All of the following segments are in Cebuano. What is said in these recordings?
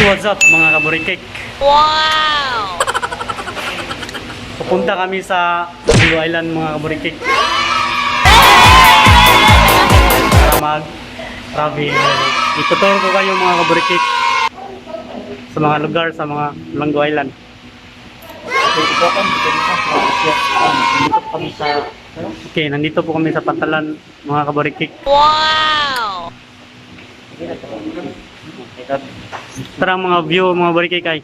So what's up, mga kaburikik? Wow! Pupunta kami sa Blue Island, mga kaburikik, para mag-travel. Ituturo ko kayo, mga kaburikik, sa mga lugar sa mga Langgo Island. Dito kami sa Okay, nandito po kami sa Pantalan, mga kaburikik. Wow! Tara, mga view, mga kaburikik ay.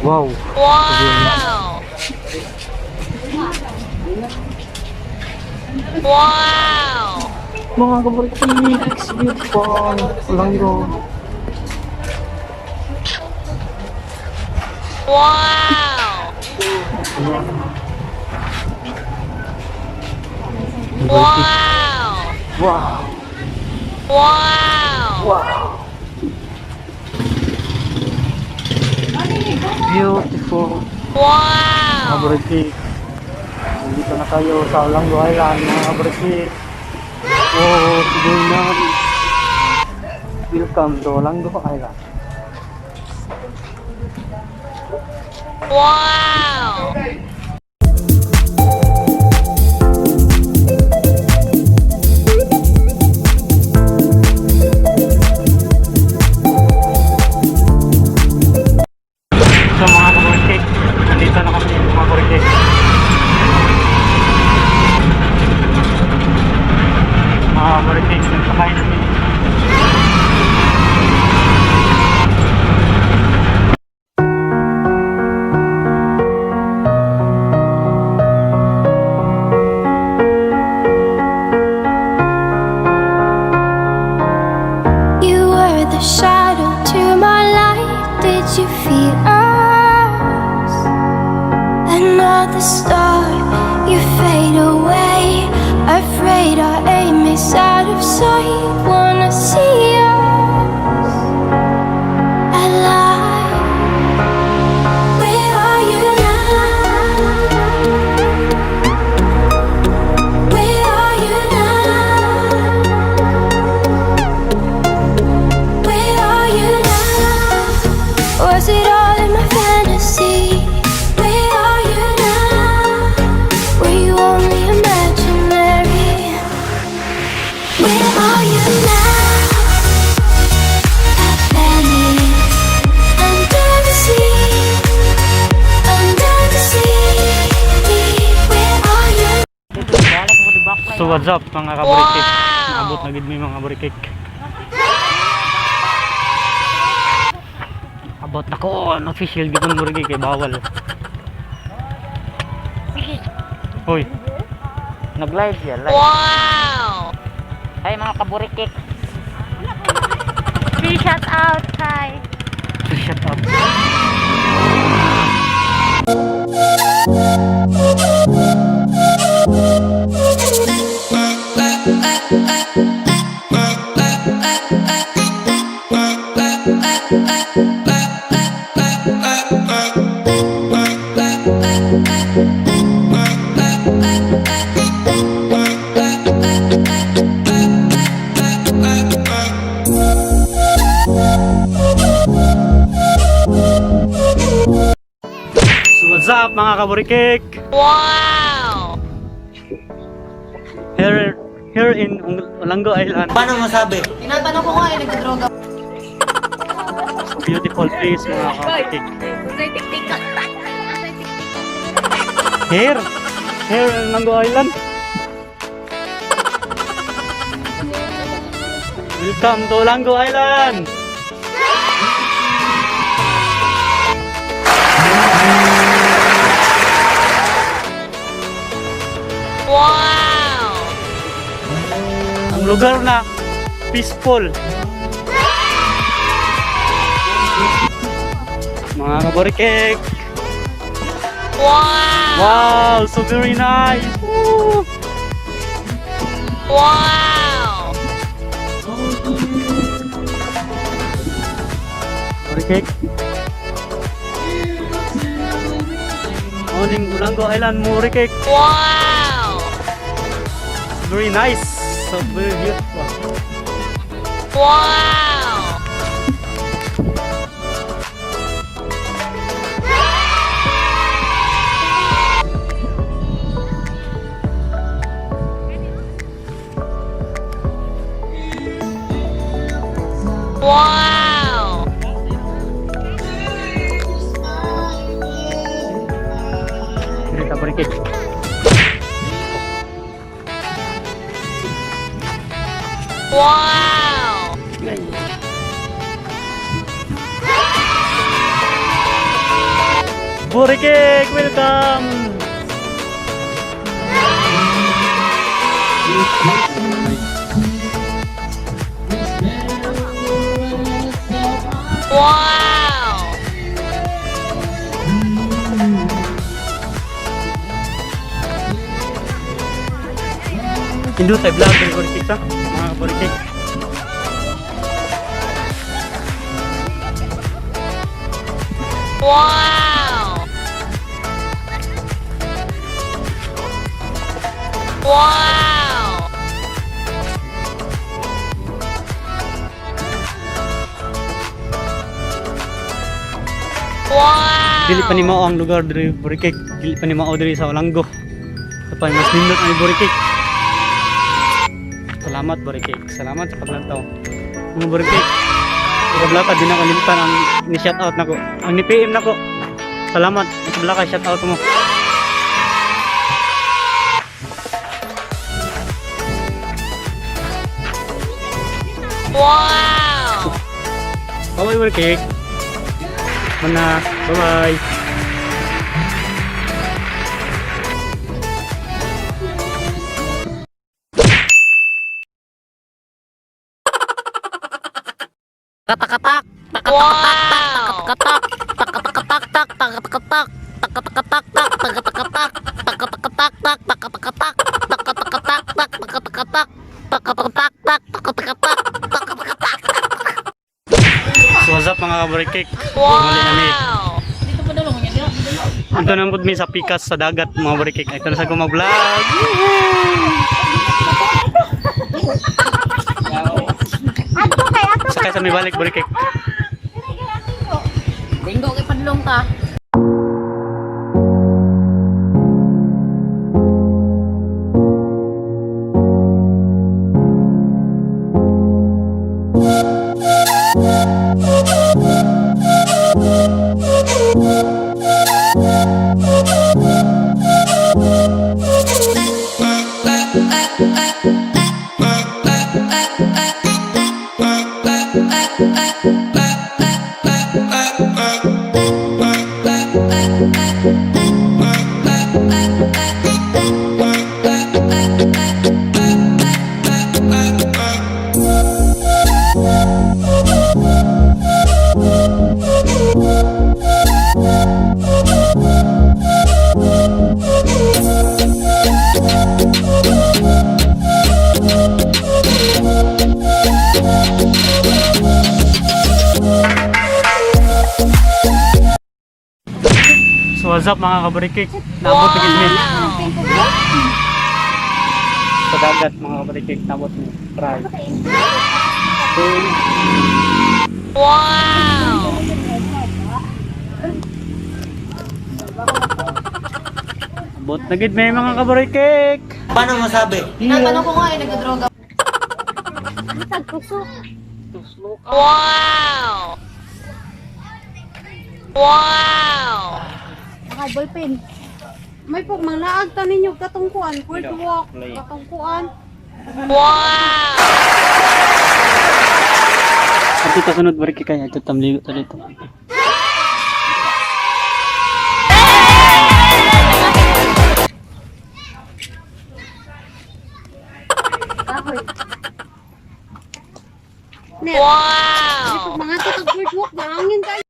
Wow! Wow! Wow! Mga kaburikik, it's beautiful. Langgo. Wow! Wow! Wow! Wow! Wow! Beautiful. Mga Wow! kaburikik. Nandito na tayo sa Langgo Island, mga kaburikik. Oh, sige na. Welcome to Langgo Island. Wow! So mga kaburikik, nandito na kami, mga kaburikik. Mga kaburikik, nagsakay kami. You were the shadow to my light. Did you feel us? Another star, you fade away. Afraid our aim is out of sight. Wanna see us alive. Where are you now? Where are you now? Where are you now? Was it all in my fantasy? Where are you now? Were you only imaginary? Where are you now? I vanish under the sea, under the sea. Where are you? So what's up, mga kaburikik? Wow! Naabot na gid mi, mga kaburikik. Abot na ko, official gid ang burikik kay bawal. Hoy, Nag-live yan, live. Wow! Ay, mga kaburikik. Free shout out, hi. Shut up. mga kaburikik? Wow! Here in Olango Island. Paano masabi? Tinatanong ko nga eh, nagdadroga. Beautiful place, mga kaburikik. Here! Here in Olango Island. Welcome to Olango Island! Wow! Ang lugar na peaceful. Mga kaburikik! Wow! Wow! So very nice! Woo! Wow! Burikik. Morning, Olango Island, Murikik. Wow! Very nice. So very beautiful. Wow! Wow! Dito ka, Burikik. Wow! Burikik, welcome! Wow! Hindi tayo vlog ng Burikik sa mga Burikik. Wow! Wow! Wow! Dili pa ni mao ang lugar diri Burikik. Dili pa ni mao diri sa Olango. Sa pa mas nindot ang Burikik. Salamat Burikik. Salamat sa paglantaw. Mga Burikik. Kabla ka di na kalimtan ang ni shout out nako. Ang ni PM nako. Salamat. Kabla ka shout out mo. Wow! Bye bye Burikik. Mana. Bye bye. Katakatak! Wow! Takatak! Takatakatak! Takatakatak! Takatakatak! Takatakatak! Takatakatak! Takatakatak! Takatakatak! Takatakatak! Takatakatak! Takatakatak! Takatakatak! So what's up mga kaburikik? Muli kami. Wow! Ito na po mi sa pikas sa dagat mga burikik. Ito na sa gumag-vlog. Ato kay ato. Sakay sa may balik burikik. Linggo kay padlong ta. So what's up mga kaburikik? Naabot na gid mi Wow! sa dagat mga kaburikik. Naabot mi. Try. Wow! Abot na gid may mga kabarikik. Paano masabi? Tinatanong ko nga eh, nagdodroga. Tagtusok. Wow! Wow! Naka ballpen. May pug manglaag ta ninyo katungkuan, boardwalk, katungkuan. Wow! At ito sunod barikik kay ito tamligo ta dito. Kahoy. Net. Wow! May pug mga tutog boardwalk, mahangin kayo.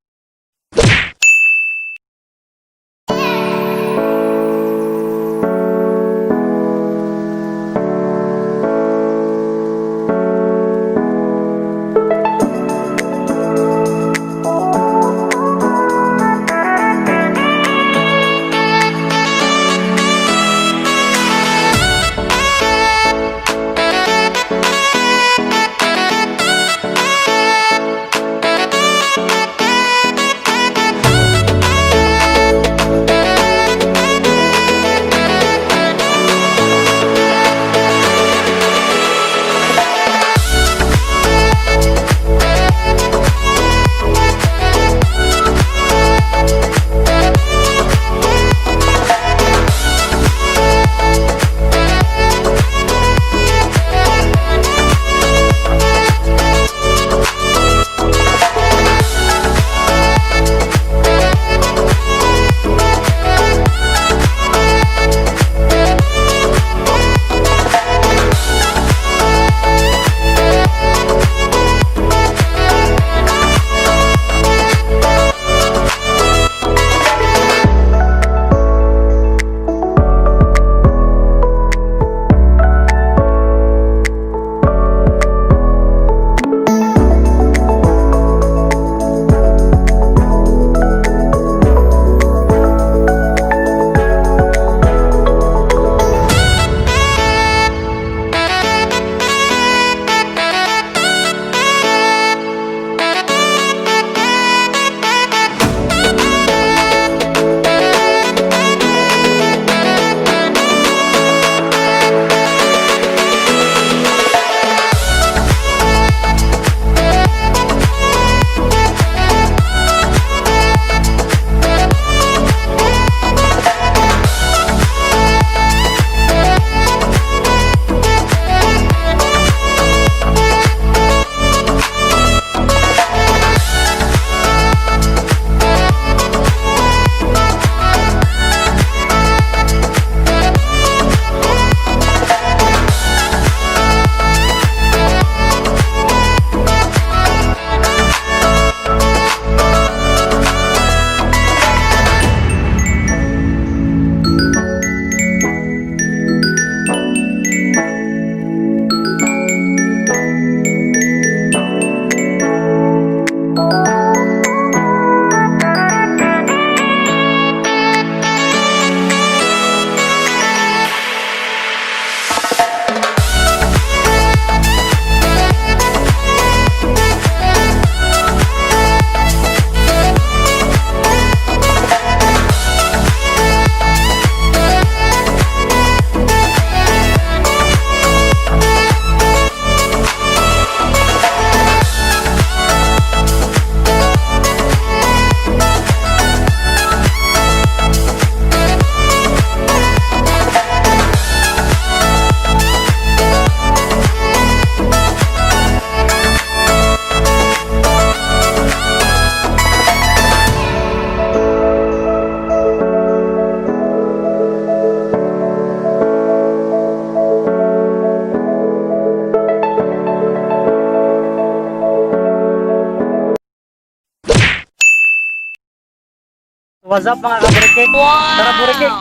What's up mga kabarikik? Tara burikik.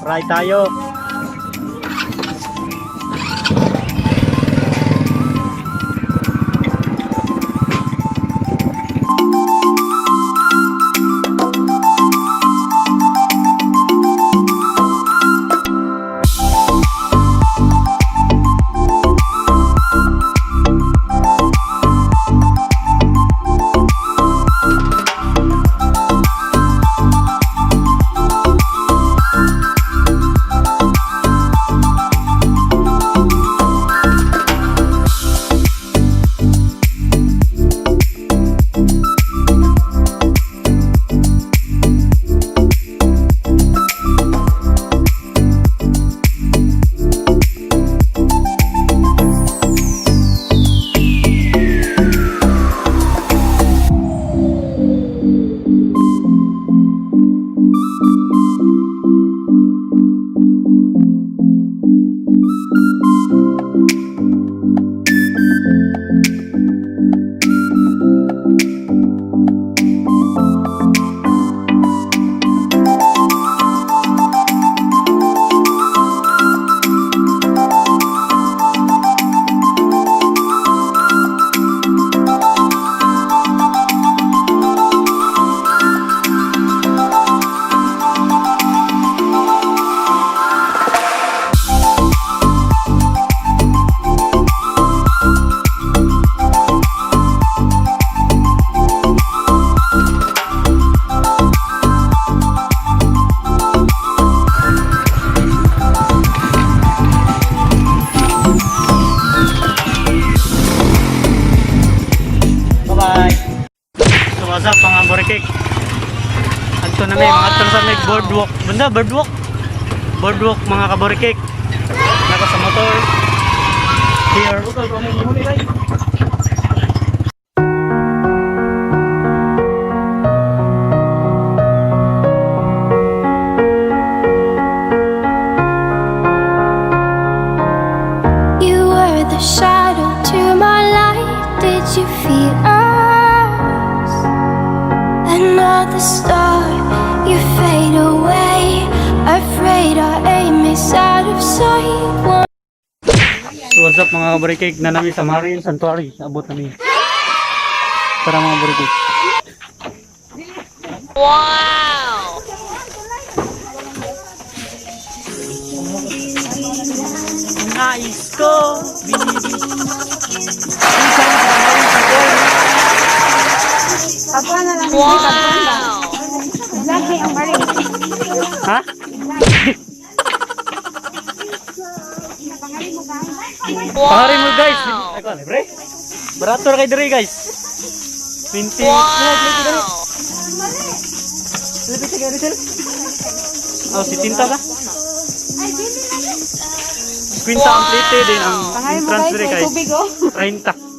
Ride tayo. na may mga sa may boardwalk. Banda, boardwalk. Boardwalk, mga kaborikik. Nako sa motor. Here. You were the shadow to my light. Did you feel us? Another star, you fade away. Afraid our aim is out of sight. One So what's up, mga kaborikik, na nami sa Marian Sanctuary. Abot nami. Tara, mga kaborikik. Wow! Nais ko, binibig. Kapwa na lang. Wow! Lagi ang balik. Ha? Pahari mo, guys. Ay, kuwan, libre. Barato ra kay diri, guys. 20. Wow! Oh, si Tinta ba? Quinta ang plate din ang Pangay mo, entrance guys, diri may kay tubig oh. 30.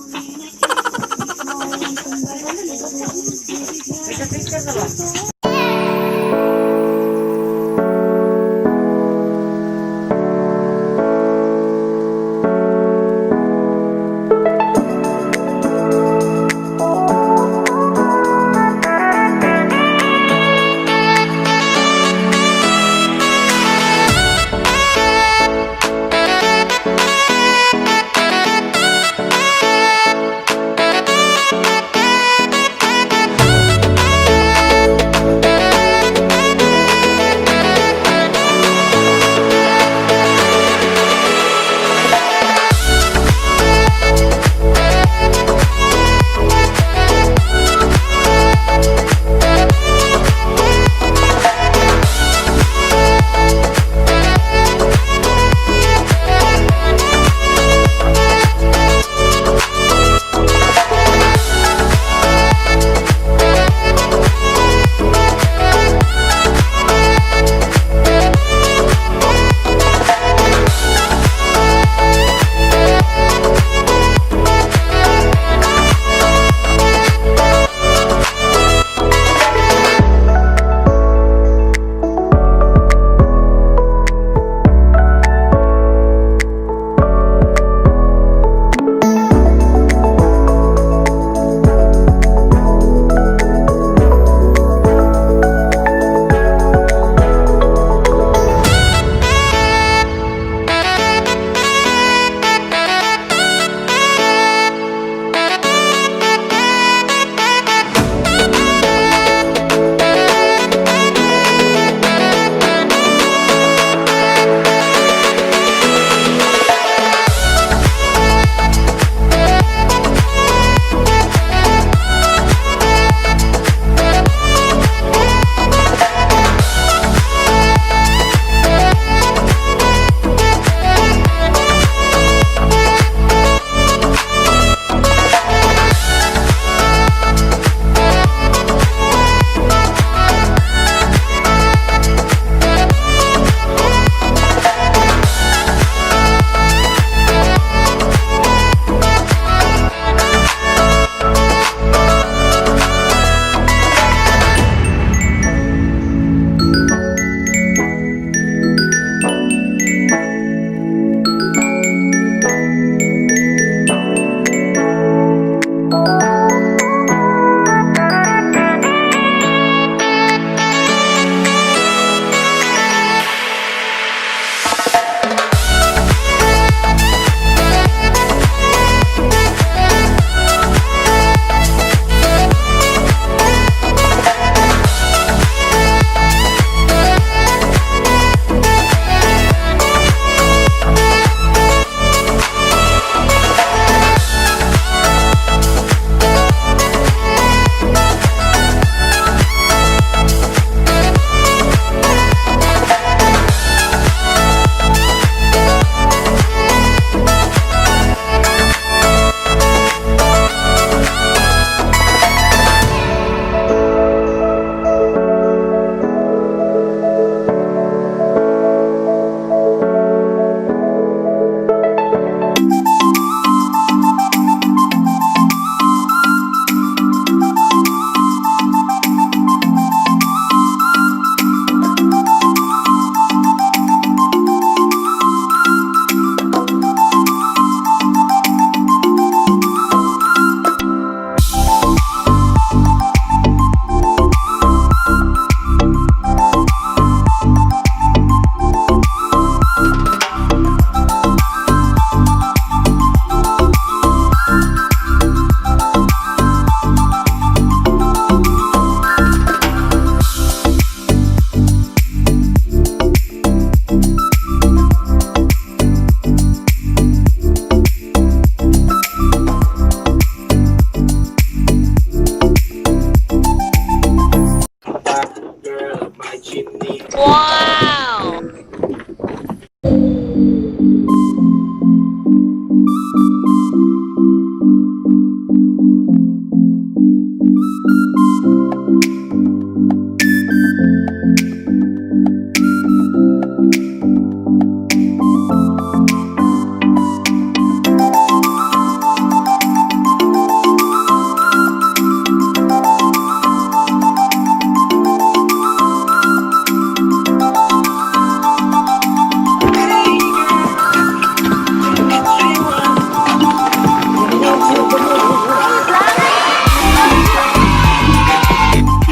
girl up my chimney. Wow!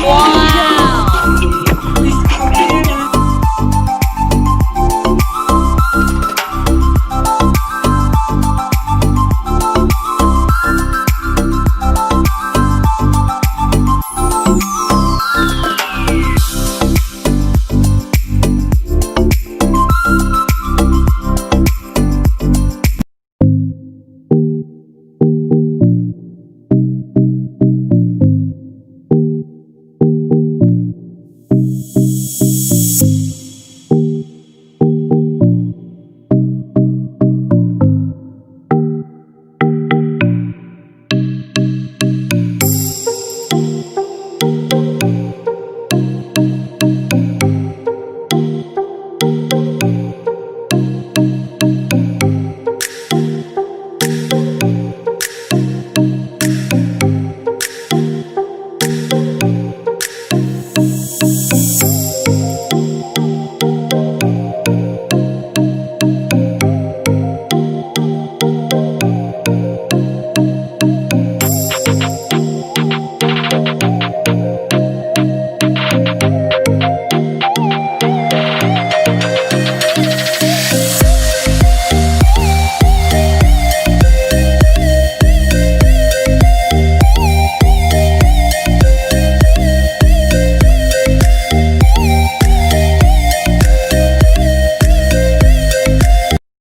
Wow!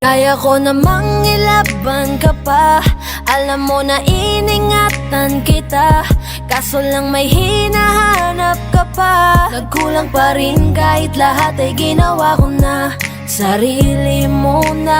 Kaya ko namang ilaban ka pa. Alam mo na iningatan kita, kaso lang may hinahanap ka pa. Nagkulang pa rin kahit lahat ay ginawa ko na. Sarili mo na.